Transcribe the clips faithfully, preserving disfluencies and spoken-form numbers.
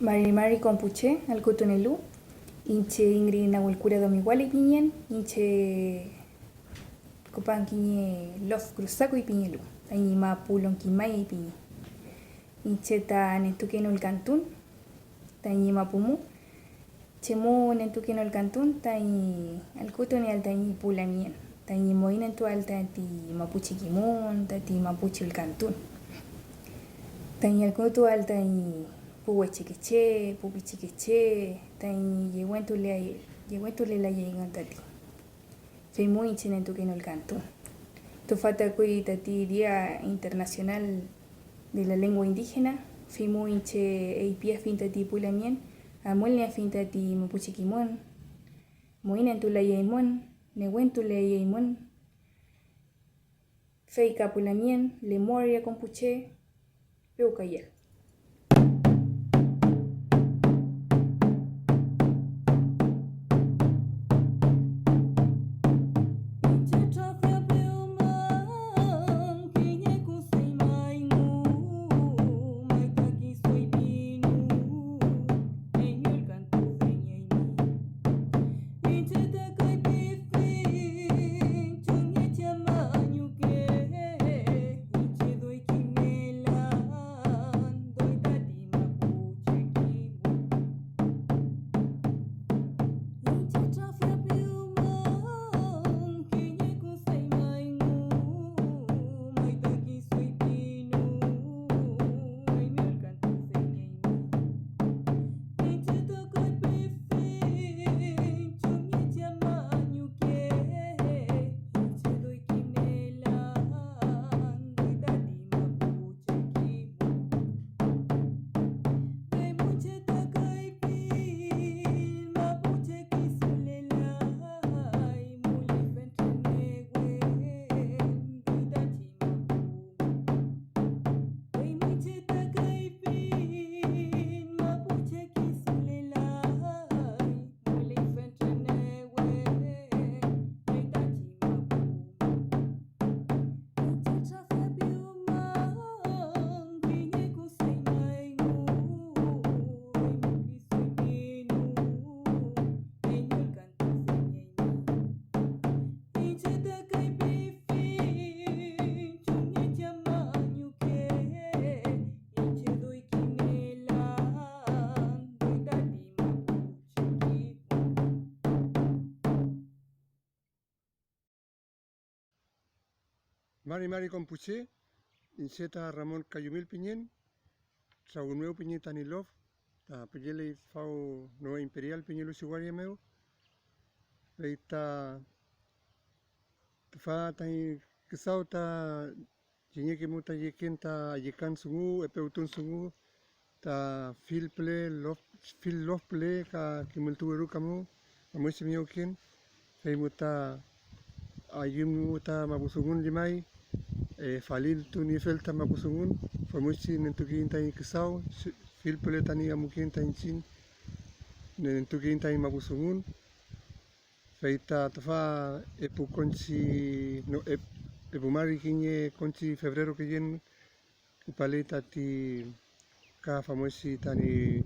Mari mari kom pu che allkütunelu, iñche Ingrid Nawel Cura Domi Wali pingen, iñche küpan kiñe lof Cruzacoy pingelu, tañi mapu Lonquimay pingi. Iñche ta nentukenul kantun tañi mapu mu. Chemu nentukenol kantun tañi allkütunieael tañi pu lamngen, tañi moinentuael tati mapuche kimün, tati mapuche ülkantun, tañi allkütuael tañi pu wechekeche, pu pichikeche, tañi yewentulea-, yewentulelayay engün tati. Fey mu iñche nentukenol kantun. Tüfa ta akuy tati Día Internacional de la Lengua Indígena, fey mu iñche eypiafiñ tati pu lamngen, amulnieafiñ tati mapuche kimün, moinentuleayaymün, newentuleayaymün, fey ka pu lamngen lemoria kom pu che pewkayel. Mari mari kom pu che, iñche ta Ramon Cayumil pingen, Trawün mew pingen tañi lof, ta pülleley faw Nueva Imperial pingeluchi waria mew, fey ta tüfa tañi küdaw ta kiñeke mu ta yeken ta ayükan dungu, epewtun dungu, ta fill püle, lof, fill lof püle ka kimültuwe ruka mu, famüyechi miyawken, fey mu ta ayümu ta mapudungun llemay, eh, faliltuniefel ta mapudungun, famüyechi nentukeyiñ taiñ küdaw, fill püle tañi amuken ta iñchiñ, nentukeyiñ taiñ mapudungun. Fey ta tüfa epu konchi, no, ep-, epu mari kiñe konchi febrero keyen, küpaley tati ka famüyechi tañi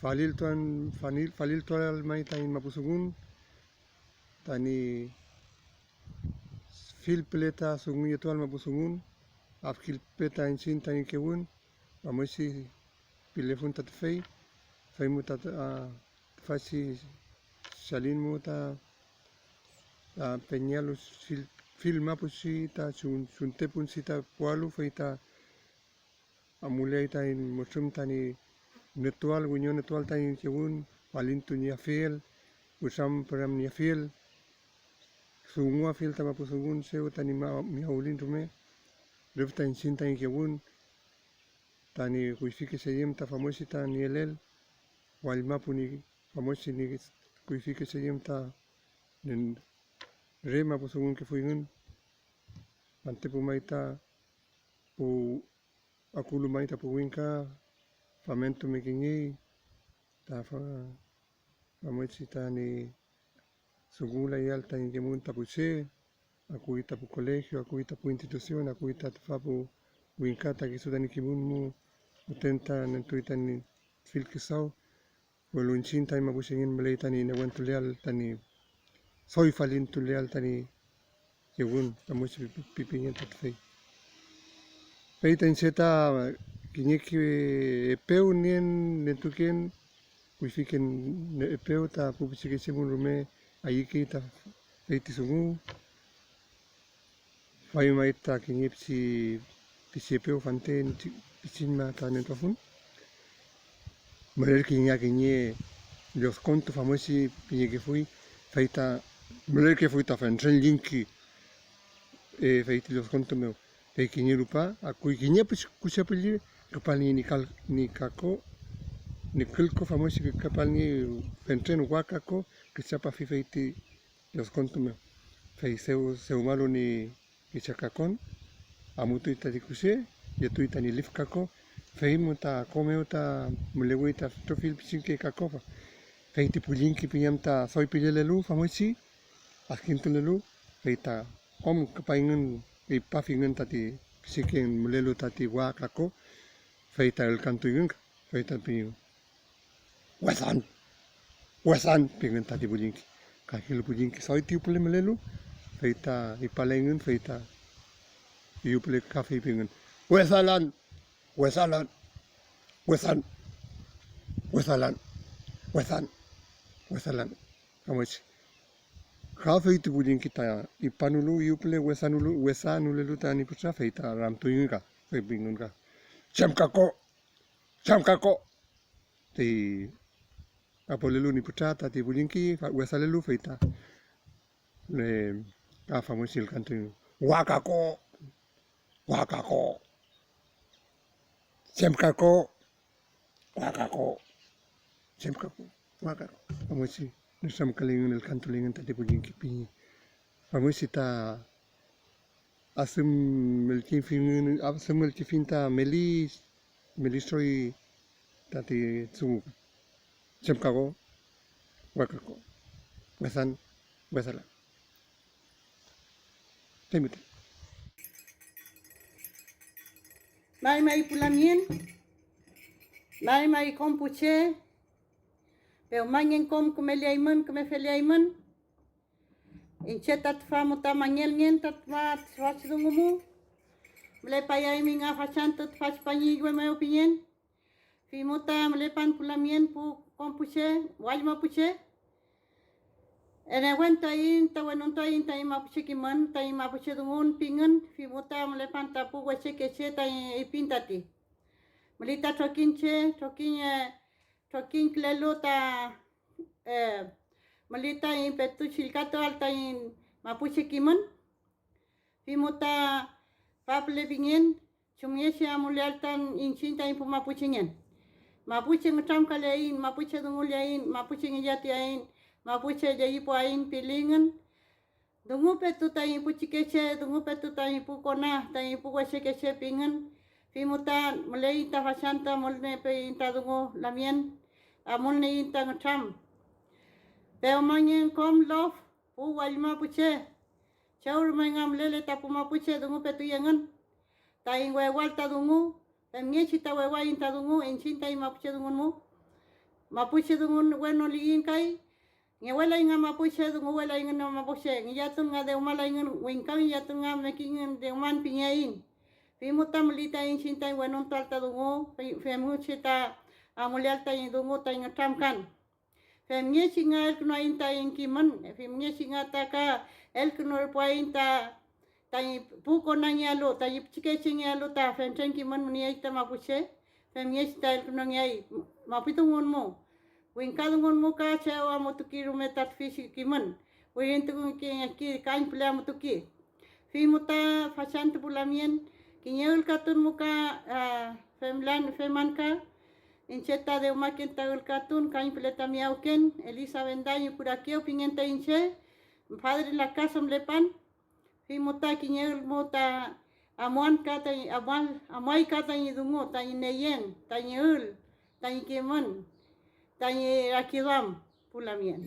faliltuan, fanil-, faliltuael may taiñ mapudungun, tañi fill püle ta dunguyetuael mapudungun, afkillpe ta iñchiñ tañi kewün, famüyechi pilefun ta tüfey, fey mu ta, ta, tüfachi chalin mu ta, ta peñealu fill, fill mapuchi ta chun-, chuntepunchi ta puwalu, fey ta amuleay taiñ mütrüm tañi nütuael, wiñonetuael taiñ kewün, falintunieafiel, wütrampüramnieafiel, dunguafiel ta mapudungun chew tañi ma-, miyawülin rume, rüf ta iñchiñ taiñ kewün, tañi kuyfike cheyem ta famüyechi ta nielel, wallmapu ñi famüyechi ñi kuyfike cheyem ta nen-, re mapudungunkefuyngün, fantepu may ta pu akulu may ta pu wingka, famentumekengey ta fa-, famüyechi tañi dunguleael tañi kimün ta pu che, akuy ta pu colegio, akuy ta pu institución, akuy ta tüfa pu wingka ta kisu tañi kimün mu müten ta nentuy tañi fill küdaw, welu iñchiñ taiñ mapuchengen müley tañi newentuleael, tañi doy falintuleael tañi yewün, tamuchi pi-, pi-, pipingen ta tüfey. Fey ta iñche ta kiñeke epew nien nentuken, kuyfike epew ta pu pichikeche mu rume ayükey ta feyti dungu. Fey may ta kiñe pichi, pichi epew fanten chi-, pichiñma ta nentuafun. Mülelkey nga kiñe llodkontu famüsi pingekefuy, fey ta mülelkefuy ta fentren llingki, eh, fey ti llodkontu mew. Fey kiñe rupa akuy kiñe püch-, kuchapülli, küpalngey ñi kal-, ñi kako, ñi külko famüsi küpalngey fentren wa kako, küchapafi fey ti llodkontu mew. Fey dew, dewmalu ñi kichakakon, amutuy tati kuse, yetuy tañi lif kako, fey mu ta ko mew ta mülewey ta itrofill pichike kako, fey ti pullinki pingem ta doy pilelelu famüsi adkintulelu, fey ta kom küpayngün, ipafingün tati pichike mülelu tati wa kako, fey ta ülkantuyngün, fey ta pingün. "Wedan, wedan", pingün tati pullinki. Kakelu pullinki doy ti püle mülelu, fey ta ipaleyngün, fey ta yuwpüle ka feypingün: "Wedalan, wedalan, wedan, wedalan, wedan, wedalan", famüchi. Ka fey ti pullinki ta ipanulu, yuwpüle wedanulu, wedanulelu ta ñi pütra, fey ta ramtuyngün ka, feypingün ka: "Chem kako, chem kako". Ti apolelu ñi pütra tati pullinki fa-, wesalelu, fey ta, eh, ka famüsi ülkantuy: "Wakako, wakako, chem kako, wakako, chem kako, wakako". Famüsi nütramkaleyngün, ülkantuleyngün tati pullinki pingey. Famüsi ta adümülkefingün, adümülkefiñ ta meli, meli troy tati dungu. Chem kako, wakako, wedan, wedalan. Fey müten. May may pu lamngen, may may kom pu che, pewmangen kom kümeleaymün, küme feleaymün. Iñche ta tüfa mu ta mangelngen ta tüfa tüfachi dungu mu. Mülepayaymi nga fachantü tüfachi pañillwe mew pingen. Fey mu ta mülepan pu lamngen pu kom pu che, wall mapuche. Newentuaiñ ta wenuntuaiñ taiñ mapuche kimün, taiñ mapuche dungun pingün, fey mu ta mülepan ta pu wechekeche taiñ ipin tati. Müley ta trokiñche, trokiñ, eh, trokiñkülelu ta, eh, müley taiñ petu chillkatuael taiñ mapuche kimün. Fey mu ta papülepingen chumngechi amuleael ta iñchiñ taiñ pu mapuchengen. Mapuche nütramkaleaiñ, mapuche dunguleaiñ, mapuche ngillatuaiñ, mapuche llellipuaiñ pilingün. Dungu petu taiñ pu chikeche, dungu petu taiñ pu kona, taiñ pu wechekeche pingün, fey mu ta müleiñ ta fachantü amulniepeyiñ ta dungu lamien, amulnieiñ ta ngütram. Pewmangen kom lof pu wallma pu che, chew rume nga mülele ta pu mapuche dungu petuy engün. Taiñ wewal ta dungu, femngechi ta wewaiñ ta dungu iñchiñ taiñ mapuche dungun mu. Mapuche dungun wenoliyiñ kay, ngewelay nga mapuche, dunguwelay nga mapuche, ngillatun nga dewmalayngün, wingka ngillatun nga mekingün dewman pingeaiñ. Fey mu ta müley ta iñchiñ taiñ wenuntuael ta dungu, fey femngechi ta amuleael taiñ dungu taiñ nütramkan. Femngechi nga elkünuaiñ taiñ kimün, femngechi nga ta ka elkünurpuaiñ ta taiñ pu konangealu, taiñ pichikechengealu ta fentren kimün münieay ta mapuche, femngechi ta elkünungeay mapidungun mu, wingka dungun mu ka chew amutuki rume ta tüfichi kimün, wirintukungekey kañpüle amutuki. Fey mu ta fachantü pu lamien kiñe ülkatun mu ka, ah, femlan, feman ka. Iñche ta dewmaken ta ülkatun, kañpüle ta miyawken, Elisa Bendaño Curaqueo pingen ta iñche, Padre Lacaso mülepan. Fey mu ta kiñe ül mu ta amuan ka tañi, amual, amuay ka tañi dungu, tañi neyen, tañi ül, tañi kimün, tañi rakiduam pu lamien.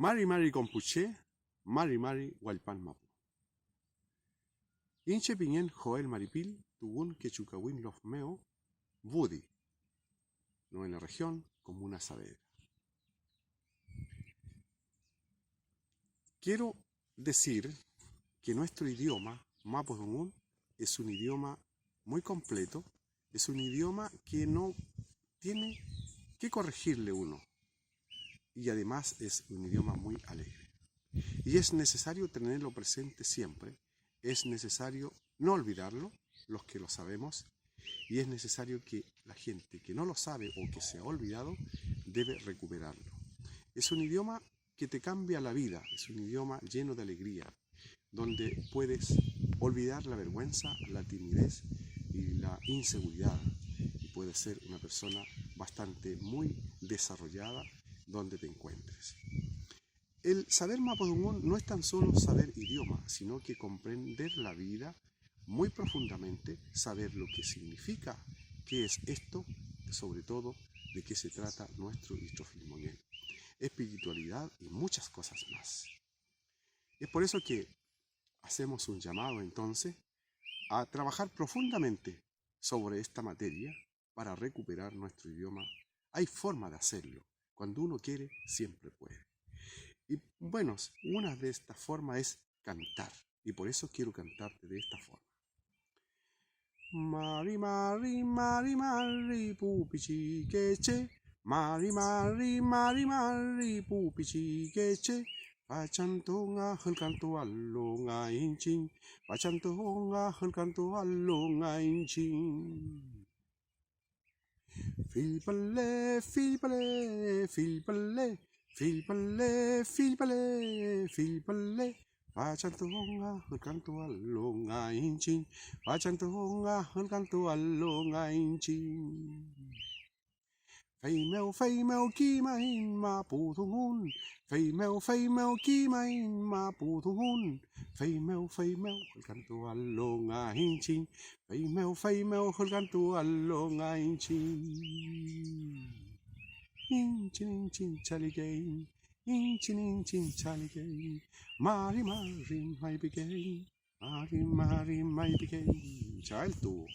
Mari mari konpuche, mari mari wallpan mapu. Iñche pingen Joel Maripil, tuwün kechu kawiñ lof mew, Wudi, novena región, comuna Saavedra. Quiero decir que nuestro idioma, mapudungun, es un idioma muy completo, es un idioma que no tiene que corregirle uno. Y además es un idioma muy alegre. Y es necesario tenerlo presente siempre, es necesario no olvidarlo, los que lo sabemos, y es necesario que la gente que no lo sabe o que se ha olvidado debe recuperarlo. Es un idioma que te cambia la vida, es un idioma lleno de alegría, donde puedes olvidar la vergüenza, la timidez y la inseguridad, y puedes ser una persona bastante muy desarrollada donde te encuentres. El saber mapudungun no es tan solo saber idioma, sino que comprender la vida muy profundamente, saber lo que significa, qué es esto, sobre todo de qué se trata nuestro Itrofil Mongen, espiritualidad y muchas cosas más. Es por eso que hacemos un llamado entonces a trabajar profundamente sobre esta materia para recuperar nuestro idioma. Hay forma de hacerlo. Cuando uno quiere, siempre puede. Y bueno, una de estas formas es cantar. Y por eso quiero cantarte de esta forma. Mari mari mari mari pu pichikeche, mari mari mari mari pu pichikeche, fachantü nga hülkantualu nga iñchiñ, fachantü nga hülkantualu nga iñchiñ. Fill püle, fill püle, fill püle, fill püle, fill püle, fill püle, fachantü nga hülkantualu nga iñchiñ, fachantü nga hülkantualu nga iñchiñ. Feymew, feymew kimaiñ mapu dungun, feymew, feymew kimaiñ mapu dungun, feymew, feymew hülkantualu nga iñchiñ, feymew, feymew hülkantualu nga iñchiñ. Iñchiñ, iñchiñ chalikeiñ, iñchiñ, iñchiñ chalikeiñ, mari, mari maypikeiñ, mari, mari maypikeiñ. Chaltu.